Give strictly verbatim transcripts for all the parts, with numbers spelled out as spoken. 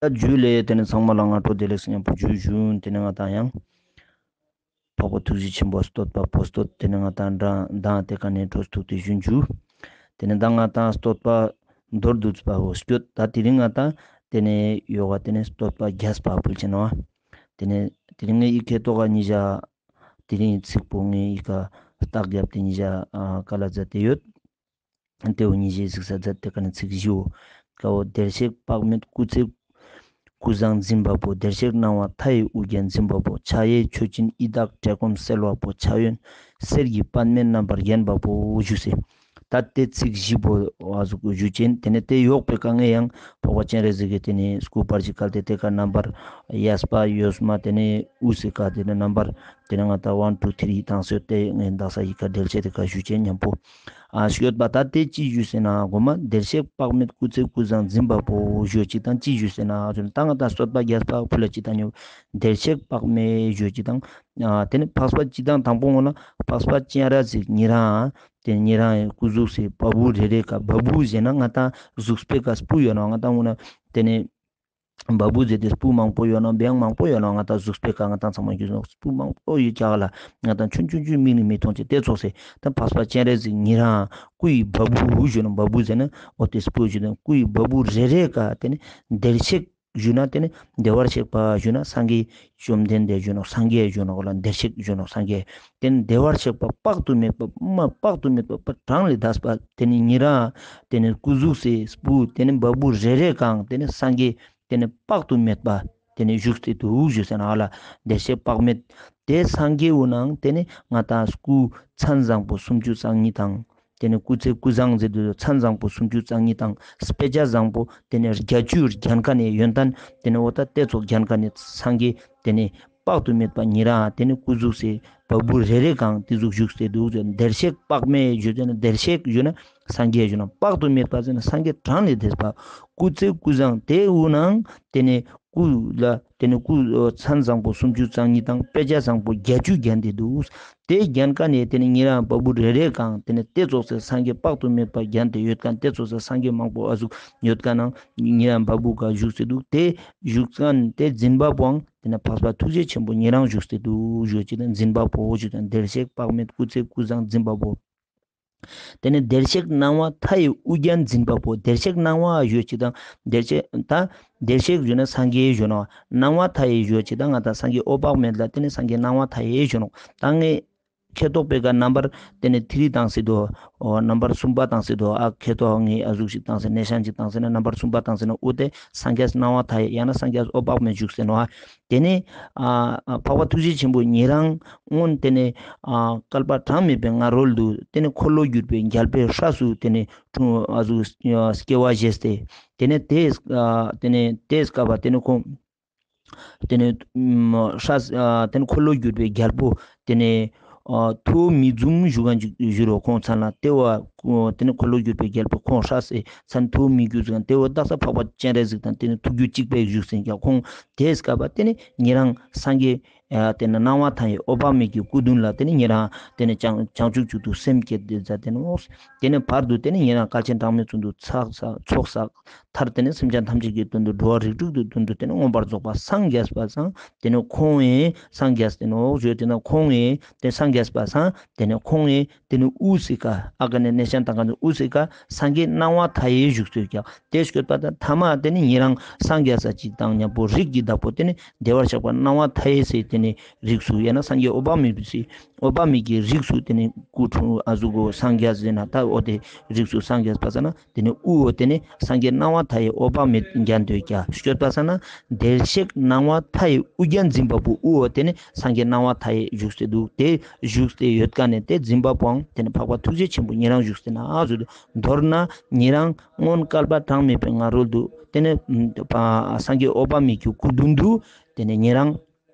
ད་ཇུ་ལེ། ཏེ་ནེ་ཚང་མ་ལ་སྔ་དྲོ་བདེ་ལེགས་ཉམ་པོ་ཇུ་ཞུ། ཏེ་ནེ་ང་ཏང་ཡང་འཕགས་པ་ཐུགས་རྗེ་ཆེན་པོ་བསྟོད་པ་པོ་བསྟོད་ཏེ་ནེ་ང་ཏང་མདང་ཏེ་ཀ་ནེ་འཕྲོ་ཐུག་སྟེ་ཞུ་ཞུ། ཏེ་ནེ་མདང་ང་ཏང་བསྟོད་པ་མདོར་བསྡུས་པ་བོ་སྐྱོད། ད་དེ་རིང་ང་ཏང་ཏེ་ནེ་ཡོག་ག་ཏེ་ནེ་བསྟོད་པ་རྒྱས་པ་ཕུལ་ཅེས་ནོག། ཏེ་ནེ་དེ་རིང་ངའི་ཁེ་ཏོག་ག་ཉི་ཞ། དེ་རིང་ཚིག་པོ་ངའི་ཀ་རྟགས་རྒྱབ་སྟེ་ཉི་ཞ་ཀ་ལ་མཛད་དེ་ཡོད། ཏེ་བོ་ཉི་ཞའི་གཟིགས་ས་མཛད་དེ་ཀ་ནེ་ཚིག་བཞི་བོ། ཀ་བོ་བདེར་གཤེགས་དཔག་མེད་སྐུ་ཚེ་ཀུན་བཟང་འཛིན་པ་པོ། བདེར་གཤེགས་སྣང་བ་མཐའ་ཡས་དབུ་རྒྱན་འཛིན་པ་པོ། ཕྱག་གཡས་མཆོག་སྦྱིན་ཡི་དྭགས་བཀྲེས་སྐོམ་སེལ་བ་པོ། ཕྱག་གཡོན་གསེར་གྱི་པདྨས་རྣམ་པར་བརྒྱན་པ་པོ་ཞུས་སེ། ད་ཏེ་ཚིག་བཞི་པོ་བ་ཟུག་ཞུ་ཅེན། ཏེ་ནེ་ཏེ་ཡོག་པའི་ཀ་ངས་ཡང་འཕགས་པ་སྤྱན་རས་གཟིགས་ཀྱི་ཏེ་ནེ་སྐུ་པར་ཞིག་བཀལ་ཏེ་ཏེ་ཀ་རྣམ་པར་གཡས་པ་གཡོན་མ་ཏེ་ནེ་དབུས་སི་ཀ་ཏེ་ནེ་རྣམ་པར་ཏེ་ནེ་ང་ཏང་ཝན་ཊུ་ཐྲི་ཏང་སོ་ཏེ་ངས་དག་ས་ཡི་ཀ་འགྲེལ་བཤད་ཏེ་ཀ་ཞུ་ཅེན་ཉམ་པོ། ཨ་སྐྱོད་པ་ད་ཏེ་ཅི་ཞུས་སེ་ན་གོ་མ་བདེར་གཤེགས་དཔག་མེད་སྐུ་ཚེ་ཀུན་བཟང་འཛིན་པ་པོ་ཞུ་ཅིག་དང་ཅི་ཞུས་སེ་ན་ཞུ་ན་ད་ང་ཏང་བསྟོད་པ་རྒྱས་པ་ཕུལ་ལ་ཅིག་དང་ཉོ་བདེར་གཤེགས་དཔག་མེད་ཞུ་ཅིག་དང་། ཨ་ཏེ་ནེ་འཕགས་པ་སྤྱི་དང་དང་པོ་ངོ་ན་འཕགས་པ་སྤྱན་རས་གཟིགས་ཉེ་རང་ཏེ་ཉེ་རང་སྐུ་གཟུགས་སི་བ་སྤུ་རེ་རེ་ཀ་བ་སྤུ་ཟེར་ན་ང་ཏང་གཟུགས་པོའི་ཀ་སྤུ་ཡོད་ན་ང་ཏང་ངོ་ན་ཏེ་ནེ་བ་སྤུ་ཟེར་ཏེ་སྤུ་མང་པོ་ཡོད་ན་བེང་མང་པོ་ཡོད་ན་ང་ཏང་གཟུགས་པོའི་ཀ་ང་ཏང་ཚང་མ་རྒྱུ་ནོག་སྤུ་མང་པོ་ཡོད་ཀྱག་ལ་ང་ཏང་ཆུང་ཆུང་ཆུང་མིག་ནི་མི་མཐོང་ཅེས་ཏེ་ཙོགས་སེ་ད་འཕགས་པ་སྤྱན་རས་གཟིགས་ཉེ་རང་སྐུ་ཡི་བ་སྤུ་ཞུ་ན་བ་སྤུ་ཟེར་ན་འོ་ཏེ་སྤུ་ཞུ་ན་སྐུ་ཡི་བ་སྤུ་རེ་རེ་ཀ་ཏེ་ནེ་བདེར་གཤེགས་ཞུ་ན་ཏེ་ནེ་བདེ་བར་གཤེགས་པ་ཞུ་ན་སངས་རྒྱས་བཅོམ་ལྡན་འདས་ཞུ་ནོག། སངས་རྒྱས་ཞུ་ནོག་ལ་བདེར་གཤེགས་ཞུ་ནོག་སངས་རྒྱས། ཏེ་ནེ་བདེ་བར་གཤེགས་པ་དཔག་ཏུ་མེད་པ་མ་དཔག་ཏུ་མེད་པ་པ་གྲངས་ལས་འདས་པ་ཏེ་ནེ་ཉེ་རང་ཏེ་ནེ་སྐུ་གཟུགས་སི་སྤུ་ཏེ་ནེ་བ་སྤུ་རེ་རེ་ཀ་ཏེ་ནེ་སངས་རྒྱས་ཏེ་ནེ་དཔག་ཏུ་མེད་པ་ཏེ་ནེ་བཞུགས་ཏེ་འདུག་ཞུས་སེ་ན་ལ་བདེར་གཤེགས་དཔག་མེད། ཏེ་སངས་རྒྱས་འོ་ནང་ཏེ་ནེ་ང་ཏང་སྐུ་མཚན་བཟང་པོ་སུམ་ཅུ་རྩ་གཉིས་དང་། ཏེ་ནེ་སྐུ་ཚེ་ཀུན་བཟང་ཟེར་དུས་མཚན་བཟང་པོ་སུམ་ཅུ་རྩ་གཉིས་དང་དཔེ་བྱད་བཟང་པོ་ཏེ་ནེ་བརྒྱད་ཅུ་རྒྱན་ཀ་ནེ་ཡོན་ཏན་ཏེ་ནེ་འོ་ད་ཏེ་ཙོགས་རྒྱན་ཀ་ནེ་སངས་རྒྱས་ཏེ་ནེ་དཔག་ཏུ་མེད་པ་ཉེ་རང་ཏེ་ནེ་སྐུ་གཟུགས་སི་བ་སྤུ་རེ་རེ་ཀ་ཏེ་ཟུག་བཞུགས་ཏེ་འདུག་ཟེར། བདེར་གཤེགས་དཔག་མེད་ཞུ་ཅེས་ན་བདེར་གཤེགས་ཞུ་ན་སངས་རྒྱས་ཞུ་ན་དཔག་ཏུ་མེད་པ་ཟེར་ན་སངས་རྒྱས་གྲངས་ལས་འདས་པ་སྐུ་ཚེ་ཀུན་བཟང་ཏེ་འོ་ནང་ཏེ་ནེ་སྐུ་ལ་ཏེ་ནེ་སྐུ་མཚན་བཟང་པོ་སུམ་ཅུ་རྩ་གཉིས་དང་དཔེ་བྱད་བཟང་པོ་བརྒྱད་ཅུ་རྒྱན་ཏེ་འདུག། ཏེ་རྒྱན་ཀ་ནེ་ཏེ་ནེ་ཉེ་རང་བ་སྤུ་རེ་རེ་ཀ་ཏེ་ནེ་ཏེ་ཙོགས་སེ་སངས་རྒྱས་དཔག་ཏུ་མེད་པ་རྒྱན་ཏེ་ཡོད་ཁན་ཏེ་ཙོགས་སེ་སངས་རྒྱས་མང་པོ་ཨ་ཟུག་ཡོད་ཁན་ནང་ཉེ་རང་བ་སྤུ་ཀ་བཞུགས་སེ་འདུག། ཏེ་བཞུགས་ཁན་ཏེ་འཛིན་པ་པོའང་ཏེ་ནེ་འཕགས་པ་ཐུགས་རྗེ་ཆེན་པོ་ཉེ་རང་བཞུགས་སེ་འདུག་ཞུ་ཅེས་ན་འཛིན་པ་པོ་ཞུ་ཅེས་ན་བདེར་གཤེགས་དཔག་མེད་སྐུ་ཚེ་ཀུན་བཟང་འཛིན་པ་པོ། ཏེ་ནེ་བདེར་གཤེགས་སྣང་བ་མཐའ་ཡས་དབུ་རྒྱན་འཛིན་པ་པོ། བདེར་གཤེགས་སྣང་བ་ཞུ་ཅེས་དང་བདེར་གཤེགས་ད་བདེར་གཤེགས་ཞུ་ན་སངས་རྒྱས་ཞུ་ནོག། སྣང་བ་མཐའ་ཡས་ཞུ་ཅེས་དང་ང་ཏང་སངས་རྒྱས་འོད་དཔག་མེད་ལ་ཏེ་ནེ་སངས་རྒྱས་སྣང་བ་མཐའ་ཡས་ཞུ་ནོག། ད་ངས་ཁེ་ཏོག་པའི་ཀ་རྣམ་པར་ཏེ་ནེ་ཐི་རི་ཏང་སེ་དོ། འོ་རྣམ་པར་གསུམ་པ་ཏང་སེ་དོ། ཨ་ཁེ་ཏོག་ངས་ཨ་ཟུག་ཞིག་ཏང་སེ་ནེ་ཤན་ཞིག་ཏང་སེ་ན་རྣམ་པར་གསུམ་པ་ཏང་སེ་ན་འོ་ཏེ་སངས་རྒྱས་སྣང་བ་མཐའ་ཡས་ཡང་ན་སངས་རྒྱས་འོད་དཔག་མེད་བཞུགས་སེ་ནོག། ཏེ་ནེ་ཨ་འཕགས་པ་ཐུགས་རྗེ་ཆེན་པོ་ཉེ་རང་སྔོན་ཏེ་ནེ་ཨ་བསྐལ་པ་གྲངས་མེད་པའི་སྔ་རོལ་དུ་ཏེ་ནེ་འཁོར་ལོ་བསྒྱུར་བའི་རྒྱལ་པོའི་སྲས་སུ་ཏེ་ནེ་ཨ་ཟུག་སྐྱེ་བ་བཞེས་ཏེ་ཏེ་ནེ་ཏེ་ཨ་ཏེ་ནེ་ཏེ་སྐབས་པ་ཏེ་ནེ་ཁོང་ཏེ་ནེ་ཨ་སྲས་ཨ་ཏེ་ནེ་འཁོར་ལོ་བསྒྱུར་བའི་རྒྱལ་པོ་ཏེ་ནེ་ཨ་ཐུ་བོ་མིག་འཛུམ་ཞུ་ཁན་ཞིག་ཞུ་རོགས་ཁོང་མཚན་ལ་ཏེ་བོ་ཨ་ཏེ་ནེ་འཁོར་ལོ་བསྒྱུར་བའི་རྒྱལ་པོ་ཁོང་སྲས་སི་མཚན་ཐུ་བོ་མིག་འཛུམ་ཞུ་ཁན་ཏེ་བོ་དག་ས་འཕགས་པ་སྤྱན་རས་གཟིགས་དང་ཏེ་ནེ་ཐུགས་རྒྱུད་གཅིག་པའི་བཞུགས་སེ་ཀྱང་ཁོང་ཏེ་སྐབས་པ་ཏེ་ནེ་ཉེ་རང་སངས་རྒྱས་ཨ་ཏེ་ནེ་སྣང་བ་མཐའ་ཡས་འོད་དཔག་མེད་ཀྱི་སྐུ་མདུན་ལ་ཏེ་ནེ་ཉེ་རང་ཏེ་ནེ་བྱང་བྱང་ཆུབ་མཆོག་ཏུ་སེམས་བསྐྱེད་དེ་མཛད་དེ་ནོག། ཏེ་ནེ་བར་དུ་ཏེ་ནེ་ཉེ་རང་བསྐལ་ཆེན་གྲངས་མེད་གསུམ་དུ་ཚོགས་བསགས་ཚོགས་བསགས་མཐར་ཏེ་ནེ་སེམས་ཅན་ཐམས་ཅད་ཀྱི་དོན་དུ་འགྲོ་བ་རིགས་དྲུག་གི་དོན་དུ་ཏེ་ནེ་མངོན་པར་རྫོགས་པ་སངས་རྒྱས་པ་སང་ཏེ་ནེ་ཁོང་ངི་སངས་རྒྱས་ཏེ་ནོག་ཞུ་ཅེས་ན་ཁོང་ངི་ཏེ་སངས་རྒྱས་པ་སང་ཏེ་ནེ་ཁོང་ངི་ཏེ་ནེ་དབུ་སི་ཀ་ཨ་ཀ་ནེ་ནེ་ཤན་ཏང་ཁན་དབུ་སི་ཀ་སངས་རྒྱས་སྣང་བ་མཐའ་ཡས་བཞུགས་སེ་ཀྱང་ཏེ་སྐྱོད་པ་དང་ཐ་མ་ཏེ་ནེ་ཉེ་རང་སངས་རྒྱས་ས་ཅིག་དང་ཉམ་པོ་རིགས་ཀྱི་བདག་པོ་ཏེ་ནེ་བདེ་བར་གཤེགས་པ་སྣང་བ་མཐའ་ཡས་སི་ཏེ་ནེ་རིགས་སུ་ཡང་ན་སངས་རྒྱས་འོད་དཔག་མེད་པའི་སི་འོད་དཔག་མེད་ཀྱི་རིགས་སུ་ཏེ་ནེ་སྐུ་འཁྲུངས་ཨ་ཟུག་གོ་སངས་རྒྱས་ཟེར་ན་ད་འོ་ཏེ་རིགས་སུ་སངས་རྒྱས་པ་ས་ན་ཏེ་ནེ་དབུ་འོ་ཏེ་ནེ་སངས་རྒྱས་སྣང་བ་མཐའ་ཡས་འོད་དཔག་མེད་རྒྱན་དུ་ཀྱང་སྐྱོད་པ་ས་ན་བདེར་གཤེགས་སྣང་བ་མཐའ་ཡས་དབུ་རྒྱན་འཛིན་པ་པོ་དབུ་འོ་ཏེ་ནེ་སངས་རྒྱས་སྣང་བ་མཐའ་ཡས་བཞུགས་སེ་འདུག། ཏེ་བཞུགས་སེ་ཡོད་ཀ་ནེ་ཏེ་འཛིན་པ་པོའང་ཏེ་ནེ་འཕགས་པ་ཐུགས་རྗེ་ཆེན་པོ་ཉེ་རང་བཞུགས་སེ་ན་ཨ་ཟུག་མདོར་ན་ཉེ་རང་སྔོན་བསྐལ་པ་གྲངས་མེད་པའི་སྔ་རོལ་དུ་ཏེ་ནེ་སངས་རྒྱས་འོད་དཔག་མེད་ཀྱི་སྐུ་མདུན་དུ་ཏེ་ནེ་ཉེ་རང་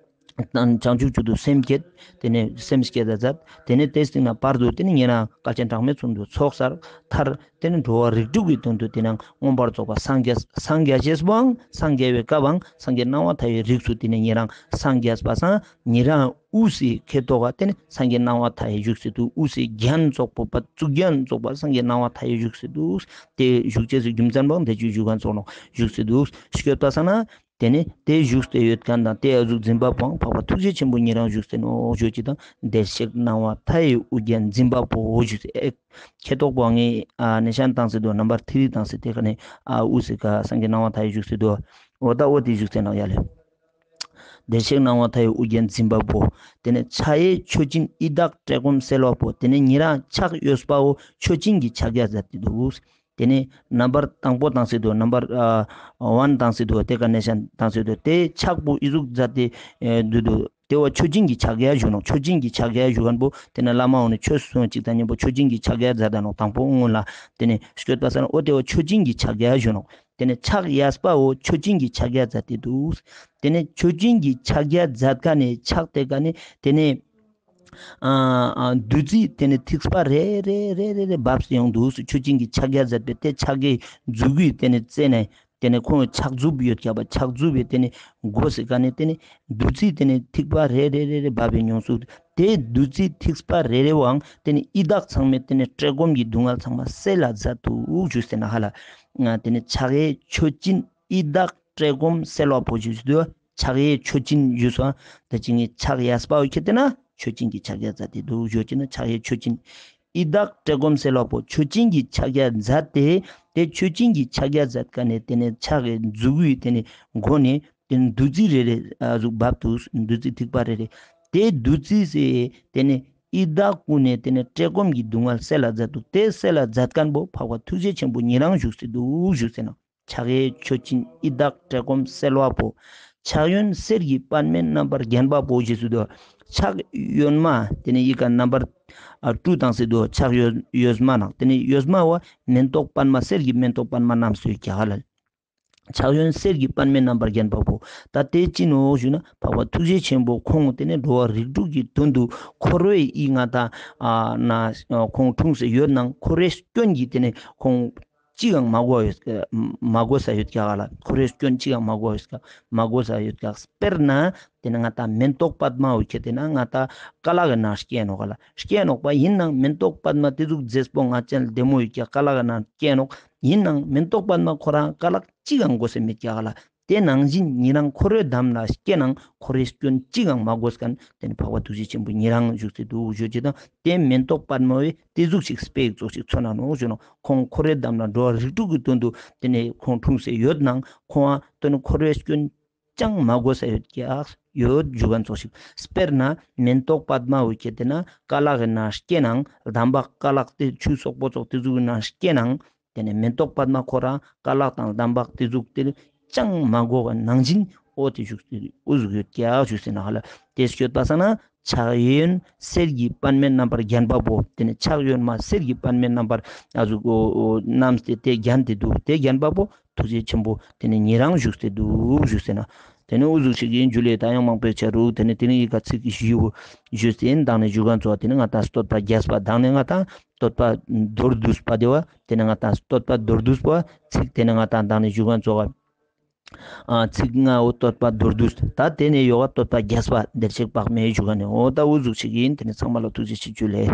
བྱང་ཆུབ་མཆོག་ཏུ་སེམས་བསྐྱེད། དེ་ནས་སེམས་བསྐྱེད་ད་མཛད། དེ་ནས་དེའི་སྟིང་ན་བར་དུ་དེ་ནས་ཉེ་རང་བསྐལ་ཆེན་གྲངས་མེད་གསུམ་དུ་ཚོགས་བསགས་མཐར། དེ་ནས་འགྲོ་བ་རིགས་དྲུག་གི་དོན་དུ་དེ་ནས་མངོན་པར་རྫོགས་པ་སངས་རྒྱས། སངས་རྒྱས་ཞེས་པོའང་སངས་རྒྱས་པའི་སྐབས་འང་སངས་རྒྱས་སྣང་བ་མཐའ་ཡས་རིགས་སུ་དེ་ནས་ཉེ་རང་སངས་རྒྱས་པ་སང་ཉེ་རང་དབུས་སི་ཁེ་ཏོག་ག་དེ་ནས་སངས་རྒྱས་སྣང་བ་མཐའ་ཡས་བཞུགས་སེ་འདུག། དབུས་སི་རྒྱན་རྫོགས་པོ་པ་གཙུག་རྒྱན་རྫོགས་པ་སངས་རྒྱས་སྣང་བ་མཐའ་ཡས་བཞུགས་སེ་འདུག། དེ་བཞུགས་ཅེས་སི་རྒྱུ་མཚན་པོའང་དེ་ཅིག་བཞུགས་མཁན་ཙོགས་ནོག། བཞུགས་སེ་འདུག་སྐྱོད་པ་སང་ན། དེ་ནས་དེ་བཞུགས་ཏེ་ཡོད་མཁན་དང་དེ་ཨ་ཟུག་འཛིན་པ་པོའང་འཕགས་པ་ཐུགས་རྗེ་ཆེན་པོ་ཉེ་རང་བཞུགས་སེ་ནོག་ཞུ་ཅེས་དང་བདེར་གཤེགས་སྣང་བ་མཐའ་ཡས་དབུ་རྒྱན་འཛིན་པ་པོ་བཞུགས་སེ། ཨེ་ཁེ་ཏོག་པོ་ངས་ཨ་ནི་ཤན་བཏང་སེ་འདུག། ནམ་བར་ཐི་རི་བཏང་སེ་དེ་ཀ་ནས་ཨ་དབུས་སི་ཀ་སངས་རྒྱས་སྣང་བ་མཐའ་ཡས་བཞུགས་སེ་འདུག། འོ་ད་འོ་དེ་བཞུགས་སེ་ནོག་ཡ་ལེ། བདེར་གཤེགས་སྣང་བ་མཐའ་ཡས་དབུ་རྒྱན་འཛིན་པ་པོ། དེ་ནས་ཕྱག་གཡས་མཆོག་སྦྱིན་ཡི་དྭགས་བཀྲེས་སྐོམ་སེལ་བ་པོ། དེ་ནས་ཉེ་རང་ཕྱག་གཡས་པའོ་མཆོག་སྦྱིན་གྱི་ཕྱག་རྒྱ་མཛད་དེ་འདུག། དེ་ནས་ནམ་བར་དང་པོ་བཏང་སེ་འདུག། ནམ་བར་ཨ་ཝན་བཏང་སེ་འདུག། དེ་ཀ་ནས་ཤན་བཏང་སེ་འདུག། དེ་ཕྱག་པོ་ཨི་ཟུག་མཛད་དེ་ཨེ་འདུག་འདུག། དེ་བོ་མཆོག་སྦྱིན་གྱི་ཕྱག་རྒྱ་ཞུ་ནོག། མཆོག་སྦྱིན་གྱི་ཕྱག་རྒྱ་ཞུ་མཁན་པོ་དེ་ནས་བླ་མ་འོ་ནི་ཆོས་གསུངས་ཅིག་དང་མཉམ་པོ་མཆོག་སྦྱིན་གྱི་ཕྱག་རྒྱ་མཛད་ད་ནོག། དང་པོ་སྔོན་ལ་དེ་ནས་སྐྱོད་པ་སང་ན་འོ་དེ་བོ་མཆོག་སྦྱིན་གྱི་ཕྱག་རྒྱ་ཞུ་ནོག། དེ་ནས་ཕྱག་གཡས་པའོ་མཆོག་སྦྱིན་གྱི་ཕྱག་རྒྱ་མཛད་དེ་འདུག། དེ་ནས་མཆོག་སྦྱིན་གྱི་ཕྱག་རྒྱ་མཛད་མཁན་ནི་ཕྱག་དེ་ཀ་ནས་དེ་ནས་ཨ་ཨ་བདུད་རྩི་དེ་ནས་ཐིགས་པ་རེ་རེ་རེ་རེ་རེ་བབས་སེ་ཡོང་འདུག། མཆོག་སྦྱིན་གྱི་ཕྱག་རྒྱ་མཛད་པའི་དེ་ཕྱག་གི་མཛུ་གུའི་དེ་ནས་རྩེ་ནས་དེ་ནས་ཁོང་ཕྱག་མཛུབ་ཡོད་ཀྱག་པ། ཕྱག་མཛུབ་ཡོད་དེ་ནས་མགོ་སེ་ཀ་ནས་དེ་ནས་བདུད་རྩི་དེ་ནས་ཐིགས་པ་རེ་རེ་རེ་རེ་བབས་པའི་མྱོང་ཚོར། དེ་བདུད་རྩི་ཐིགས་པ་རེ་རེ་བོའང་དེ་ནས་ཡི་དྭགས་ཚང་མའི་དེ་ནས་བཀྲེས་སྐོམ་གྱི་སྡུག་བསྔལ་ཚང་མ་སེལ་ལ་མཛད་འདུག་ཞུས་ཟེར་ན་ཧ་ལ། ང་དེ་ནས་ཕྱག་གཡས་མཆོག་སྦྱིན་ཡི་དྭགས་བཀྲེས་སྐོམ་སེལ་བ་པོ་ཞུས་འདུག། ཕྱག་གཡས་མཆོག་སྦྱིན་ཞུས་སོ། ད་ཅི་ངས་ཕྱག་གཡས་པའོ་ཁྱེར་ཏེ་ན་མཆོག་སྦྱིན་གྱི་ཕྱག་རྒྱ་མཛད་དེ་འདུག་ཞུ་ཅེ་ན་ཕྱག་གཡས་མཆོག་སྦྱིན། ཡི་དྭགས་བཀྲེས་སྐོམ་སེལ་བ་པོ་མཆོག་སྦྱིན་གྱི་ཕྱག་རྒྱ་མཛད་དེ། དེ་མཆོག་སྦྱིན་གྱི་ཕྱག་རྒྱ་མཛད་མཁན་ནི་དེ་ནས་ཕྱག་གི་མཛུ་གུའི་དེ་ནས་མགོ་ནས་དེ་ནས་བདུད་རྩི་རེ་རེ་ཨ་ཟུག་བབས་འདུག། བདུད་རྩི་ཐིགས་པ་རེ་རེ། དེ་བདུད་རྩི་སེ་དེ་ནས་ཡི་དྭགས་ཀུན་ནས་དེ་ནས་བཀྲེས་སྐོམ་གྱི་སྡུག་བསྔལ་སེལ་ལ་མཛད་འདུག། དེ་སེལ་ལ་མཛད་མཁན་པོ་འཕགས་པ་ཐུགས་རྗེ་ཆེན་པོ་ཉེ་རང་བཞུགས་སེ་འདུག་ཞུས་ཟེར་ན། ཕྱག་གཡས་མཆོག་སྦྱིན་ཡི་དྭགས་བཀྲེས་སྐོམ་སེལ་བ་པོ། ཕྱག་གཡོན་གསེར་གྱི་པདྨའི་རྣམ་པར་བརྒྱན་པ་པོ་ཞེས་སུ་འདུག། ཕྱག་གཡོན་མ་དེ་ནས་ཡི་ག་རྣམ་པར་ཨ་བཀྲུ་བཏང་སེ་འདུག། ཕྱག་གཡོན་གཡོན་མ་ནང་དེ་ནས་གཡོན་མ་བོ་མེན་ཏོག་པདྨ་གསེར་གྱི་མེན་ཏོག་པདྨ་བསྣམས་སེ་ཡོད་ཀྱག་ལ། ཕྱག་གཡོན་གསེར་གྱི་པདྨའི་རྣམ་པར་བརྒྱན་པ་པོ། ད་དེ་ཅི་ནོག་ཞུ་ན་འཕགས་པ་ཐུགས་རྗེ་ཆེན་པོ་ཁོང་དེ་ནས་འགྲོ་བ་རིགས་དྲུག་གི་དོན་དུ་འཁོར་བའི་ཡི་ང་ད་ཨ་ན་ཁོང་འཁྲུངས་སེ་ཡོད་ནང་འཁོར་བའི་སྐྱོན་གྱི་དེ་ནས་ཁོང་ཅི་ཡང་མ་གོས་མ་གོས་ས་ཡོད་ཀྱག་ལ། འཁོར་བའི་སྐྱོན་ཅི་ཡང་མ་གོས་མ་གོས་ས་ཡོད་ཀྱག། དཔེར་ན་དེ་ནས་ང་ད་མེན་ཏོག་པདྨ་འོ་ཁྱེར་ཏེ་ན་ང་ད་ཀ་ལག་གི་ནང་སྐྱེས་ནོག་ག་ལ། སྐྱེས་ནོག་པ་ཡིན་ནང་མེན་ཏོག་པདྨ་དེ་ཟུག་མཛེས་པོ་ང་ཅན་ལྡེ་མོ་ཡོད་ཀྱག། ཀ་ལག་གི་ནང་སྐྱེས་ནོག། ཡིན་ནང་མེན་ཏོག་པདྨ་ཁོ་རང་ཀ་ལག་ཅི་ཡང་གོས་ས་མེད་ཀྱག་ལ། དེ་ནང་བཞིན་ཉེ་རང་འཁོར་བའི་འདམ་ལ་སྐྱེས་ནང་འཁོར་བའི་སྐྱོན་ཅི་ཡང་མ་གོས་མཁན་དེ་ནས་འཕགས་པ་ཐུགས་རྗེ་ཆེན་པོ་ཉེ་རང་བཞུགས་སེ་འདུག་ཞུ་ཅེ་དང་དེ་མེན་ཏོག་པདྨ་བོའི་དེ་ཟུག་ཅིག་དཔེ་ཙོགས་ཤིག་མཚོན་ན་ནོག་ཞུ་ནོག། ཁོང་འཁོར་བའི་འདམ་ལ་འགྲོ་བ་རིགས་དྲུག་གི་དོན་དུ་དེ་ནས་ཁོང་འཁྲུངས་སེ་ཡོད་ནང་ཁོང་ཨ་དོན་འཁོར་བའི་སྐྱོན་ཅང་མ་གོས་ས་ཡོད་ཀྱག་ཡོད་ཞུ་མཁན་ཙོགས་ཤིག། དཔེར་ན་མེན་ཏོག་པདྨ་འོ་ཁྱེར་ཏེ་ན་ཀ་ལག་གི་ནང་སྐྱེས་ནང་འདམ་བག་ཀ་ལག་དེ་ཆུ་སོག་པོ་ཙོགས་དེ་ཟུག་གི་ནང་སྐྱེས་ནང་དེ་ནས་མེན་ཏོག་པདྨ་ཁོ་རང་ཀ་ལག་དང་འདམ་བག་དེ་ཟུག་དེ་ཅང་མ་གོས་པ་ནང་བཞིན་འོ་དེ་བཞུགས་ཏེ་འུ་ཟུག་ཡོད་ཀྱག་ཞུས་ཟེར་ན་ཧ་ལ། དེ་སྐྱོད་པ་སང་ན་ཕྱག་གཡོན་གསེར་གྱི་པདྨའི་རྣམ་པར་བརྒྱན་པ་པོ། དེ་ནས་ཕྱག་གཡོན་མ་གསེར་གྱི་པདྨའི་རྣམ་པར་ཨ་ཟུག་འོ་འོ་བསྣམས་ཏེ་དེ་བརྒྱན་ཏེ་འདུག། དེ་བརྒྱན་པ་པོ་ཐུགས་རྗེ་ཆེན་པོ་དེ་ནས་ཉེ་རང་བཞུགས་ཏེ་འདུག་ཞུས་ཟེར་ན། དེ་ནས་འུ་ཟུག་ཞིག་ཡིན་རྒྱུ་ལས་ད་ཡང་མང་པོའི་ཆ་རུག། དེ་ནས་དེ་ནས་ཡི་ག་ཚིག་གི་ཞུ་ཞུས་ཏེ་མདང་ནས་ཞུ་མཁན་ཙོགས་དེ་ནས་ང་ད་བསྟོད་པ་རྒྱས་པ་མདང་ནས་ང་ད་བསྟོད་པ་མདོར་བསྡུས་པ་དེ་བ་དེ་ནས་ང་ད་བསྟོད་པ་མདོར་བསྡུས་པ་ཚིག་དེ་ནས་ང་ད་མདང་ནས་ཞུ་མཁན་ཙོགས་ཨ་ཚིག་ལྔ་བོ་བསྟོད་པ་མདོར་བསྡུས། ད་དེ་ནས་ཡོག་བསྟོད་པ་རྒྱས་པ་བདེར་གཤེགས་དཔག་མེད་ཞུ་མཁན་ནས་འོ་ད་འུ་ཟུག་ཞིག་ཡིན། དེ་ནས་ཚང་མ་ལ་ཐུགས་རྗེ་ཆེ་ཞུ་ལེ།